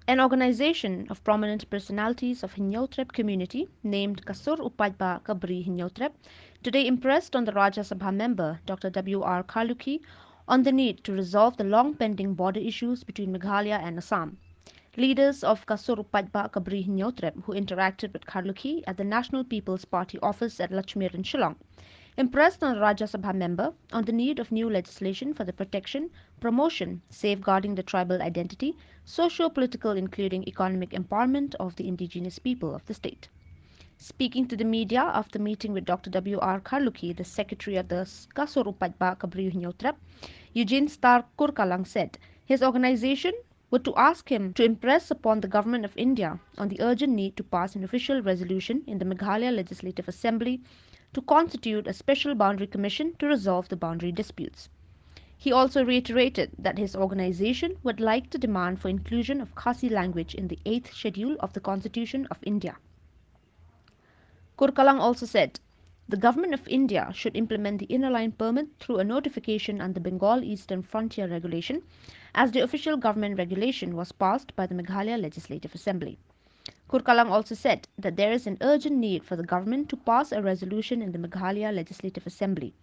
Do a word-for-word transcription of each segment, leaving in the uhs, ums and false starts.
An organization of prominent personalities of Hynñiewtrep community named Ka Sur U Paidbah Ka Bri Hynñiewtrep today impressed on the Rajya Sabha member Doctor W R Kharlukhi on the need to resolve the long pending border issues between Meghalaya and Assam. Leaders of Ka Sur U Paidbah Ka Bri Hynñiewtrep who interacted with Kharlukhi at the National People's Party office at Lachmere in Shillong impressed on the Rajya Sabha member on the need of new legislation for the protection, promotion, safeguarding the tribal identity, socio-political including economic empowerment of the indigenous people of the state. Speaking to the media after meeting with Doctor W R Kharlukhi, the secretary of the Ka Sur U Paidbah Ka Bri Hynñiewtrep, Eugene Star Kurkalang said his organization were to ask him to impress upon the Government of India on the urgent need to pass an official resolution in the Meghalaya Legislative Assembly to constitute a special boundary commission to resolve the boundary disputes. He also reiterated that his organization would like to demand for inclusion of Khasi language in the eighth Schedule of the Constitution of India. Kurkalang also said the Government of India should implement the Inner Line Permit through a notification under Bengal Eastern Frontier Regulation, as the official government regulation was passed by the Meghalaya Legislative Assembly. Kurkalang also said that there is an urgent need for the government to pass a resolution in the Meghalaya Legislative Assembly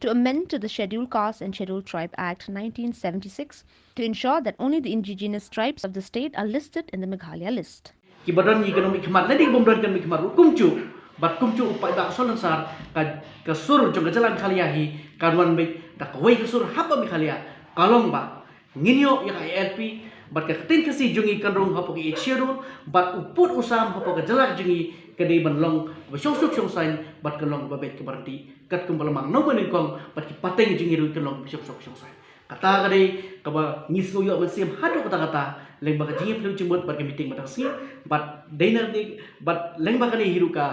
to amend to the Scheduled Caste and Scheduled Tribe Act nineteen seventy-six to ensure that only the indigenous tribes of the state are listed in the Meghalaya list. Ki ba don ïa ka nongmihkhmat lane ki bym don ka nongmihkhmat ruh kumjuh, bad kumjuh u paidbah Salonsar, ka, ka sur jong ka jylla Meghalaya hi kan wan beit da kawei ka sur hapoh Meghalaya, ka long ba ngin ïoh ïa ka I L P bad ka ktien Khasi jong ngi kan rung hapoh ka Eighth Schedule, bad u pud u sam hapoh ka jylla jong ngi ka dei ban long ba shongsuk shongsaiñ bad kan long ba beit ka ba ryntih katkum ba la mang nongmihkhmat bad ki pateng jong ngi ruh kan long ba shongsuk shongsaiñ. Kata ka dei kaba ngi sngew ïoh mynsiem haduh katta katta, lyngba ka jingïaphylliew jingmut bad ka meeting mynta ka sngi, bad dei na ka dei, bad lyngba kane hi ruh ka,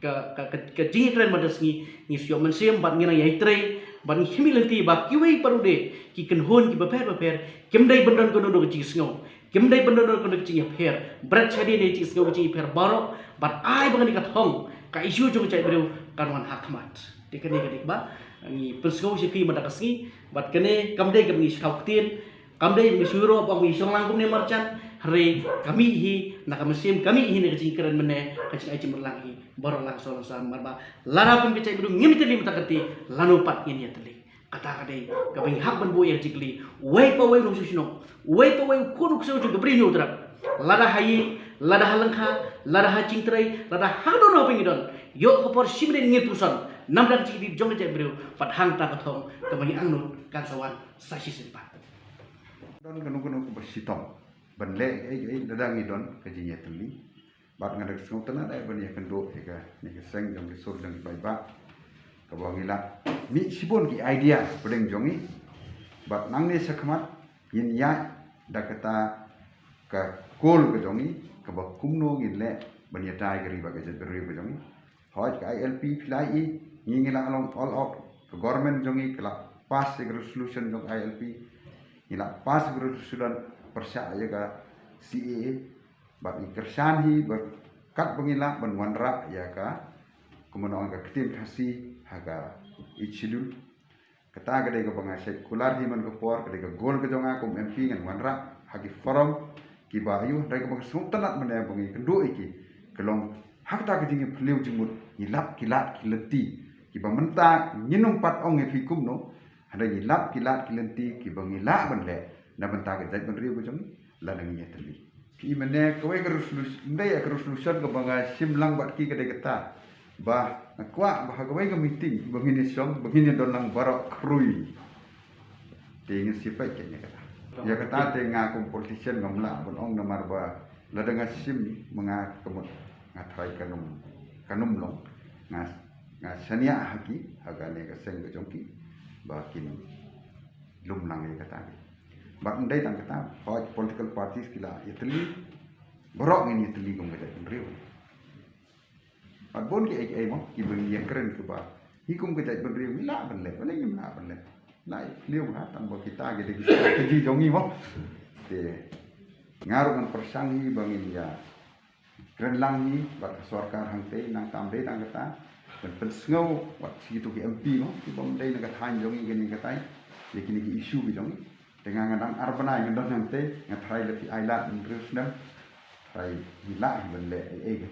ka, ka, ka, ka jingïakren mynta ka sngi, ngi sngew ïoh mynsiem bad ngi nang ïai trei bad ngi khmih lynti ba kiwei pat ruh de ki kynhun kiba pher bapher kim dei ban don kano kano ka jingsngew, kim dei ban don kano kano ka jingïapher, bret shadien ïa ka jingsngew ka jingïapher baroh, bad ai ba kane ka thong ka issue jong ka jaitbynriew kan wan ha khmat. Te kane ka dei kaba ngi pynsngew sha phi mynta ka sngi, bad kane kam dei kaba ngi shu thaw ktien, kam dei ba ngi shu ïaroh ba ngi shong lang kumne marjan, hynrei ka mih hi na ka mynsiem, ka mih hi na ka jingkren mynne, ka jingai jingmut lang hi baroh lang Salonsar, namar ba lada kum ka jaitbynriew ngim ïatylli mynta ka te, lano pat ngin ïatylli. Kata ka dei kaba ngi hap ban buh ïa ka jingkylli. Uwei pa uwei u nongshong shnong, uwei pa uwei u khun u ksew jong ka Bri Hynñiewtrep, lada ha ïing, lada ha lyngkha, lada ha jingtrei, lada ha ka don ha kaba ngi don, ïoh ka por shi minit ngin puson namar ka jingkylli jong ka jaitbynriew, bad hangta ka thong kaba ngi angnud kan sa wan sa shisien pat. Don kano kano kaba shitom ban leh ei ei lada ngi don ka jingïatylli. Bad nga da ka sngewtynnat eh ban ïakynduh ïa kane ka seng jong ki sur jong ki paidbah, kaba ngi la mih shibun ki idea hapdeng jong ngi. Bad nangne shakhmat ngin ïaid da kata ka goal ka jong ngi, kaba kumno ngin leh ban ïada ïa ka ri bad ka jaitbynriew ka jong ngi. Hooid, ka I L P phi la ïohi, ngi, ngi la long all out, ka government jong ngi ka la pass ïa ka resolution jong ka I L P, ngi la pass ïa ka resolution pyrshah ïa ka C A A, bad ngi kyrshan hi ba katba ngi lah ban wanrah ïa ka, kumno ong, ka ktien Khasi ha ka Eighth Schedule. Kata ka dei kaba nga shait kular hi man ka por, ka dei ka goal ka jong nga kum M P, ngan wanrah ha ki forum kiba ïoh, hynrei kaba nga sngewtynnat mynne ba ngi kynduh ïa ki, ka long ha kata ka jingïaphylliew jingmut ngi lap ki lad ki lynti kiba mynta ngin ym pat ong ïa phi kumno, hynrei ngi lap ki lad ki lynti kiba ngi lah ban leh na bynta ka jaitbynriew ka jong ngi lada ngi ïatylli. Phi mynne kawei ka resolution, ym dei ka resolution kaba nga shim lang bad ki, ka dei kata ba nga kwah ba ha kawei ka meeting ba ngin ïa shong, ba ngin ïa don lang baroh khrui. Te ngin sa peit ïa kata. Ïa kata te nga kum politician ngam lah ban ong namar ba lada nga shim ma nga ka mut nga tharai kan ym, kan ym long. Nga, nga shaniah ha ki, ha kane ka seng ka jong ki, ba kin lum lang ïa kata. Bad ym dei tang kata, hooid political parties ki la ïatylli, baroh ngin ïatylli kum ka jaitbynriew. Bad bun kiei kiei mo kiba ngi ïakren kiba ngi kum ka jaitbynriew ngi lah ban leh, balei ngim lah ban leh? Lah ïa phylliew ha, tang ba kita ki dei ki strategy jong ngi mo. Te nga ruh ngan pyrshang hi ba ngin ïa kren lang hi bad ka sorkar hangtei, nangta ym dei tang kata, ban pynsngew wat shi kito ki M P mo kiba ym dei na ka thaiñ jong ngi kane katai ïa kine ki issue ki jong ngi. Te nga nga dang ar bnai nga don hangtei, nga tharai la phi ai lad hynriew snem. Tharai ngi lah hi ban leh ei ei.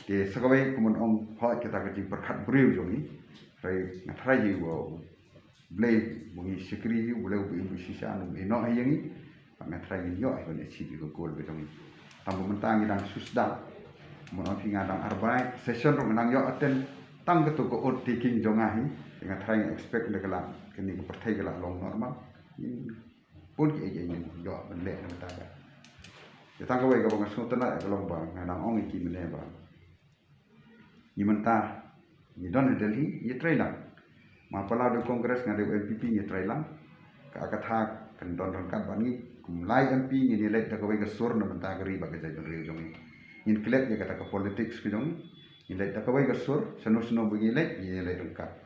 Te sa kawei kumno ong, hoi kata ka jingpyrkhat briew jong ngi. Tharai nga tharai hi wa Blei ba ngi shakri hi, U Blei ba im shisha, um ïehnoh hi ïa ngi. Nga tharai ngin ïoh hi ban achieve ïa ka goal ka jong ngi. Tang ba mynta ngi dang shu sdang. Kumno ong phi, nga dang ar bnai, session ruh nga dang ïoh attend. Tang kato ka oath taking jong nga hi. Nga tharai nga expect da ka la, kane ka pyrthei ka la long normal. Ngin pun ki ei ei ngin ïoh ban leh na bynta ka. Te tang kawei kaba nga sngewtynnat ka long ba nga dang ong ïa ki mynne ba ngi mynta ngi don ha Delhi, ngi trei lang. Ma pala dei Congress, nga dei M P P, ngi trei lang. Ka, ka thak kan don ryngkat bad ngi. Kum lai M P ngin ïaleit da kawei ka sur na bynta ka ri bad ka jaitbynriew jong ngi. Ngin klet ïa kata ka politics ka jong ngi. Ngi leit da kawei ka sur, shano shano ba ngi leit, ngi leit ryngkat.